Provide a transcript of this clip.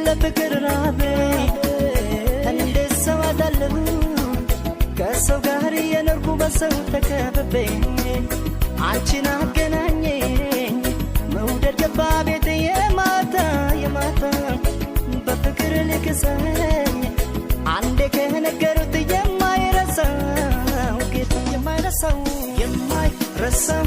ለፍቅር ራቤ፣ እንዴት ሰው አጣለሁ? ከሰው ጋር የኖርኩ፣ በሰው ተከብቤ፣ አንቺን አገናኘኝ መውደድ፣ ገባ ቤት የማታ የማታ። በፍቅር ልክሰኝ አንዴ ከነገሩት የማይረሳው ጌታ፣ የማይረሳው፣ የማይረሳው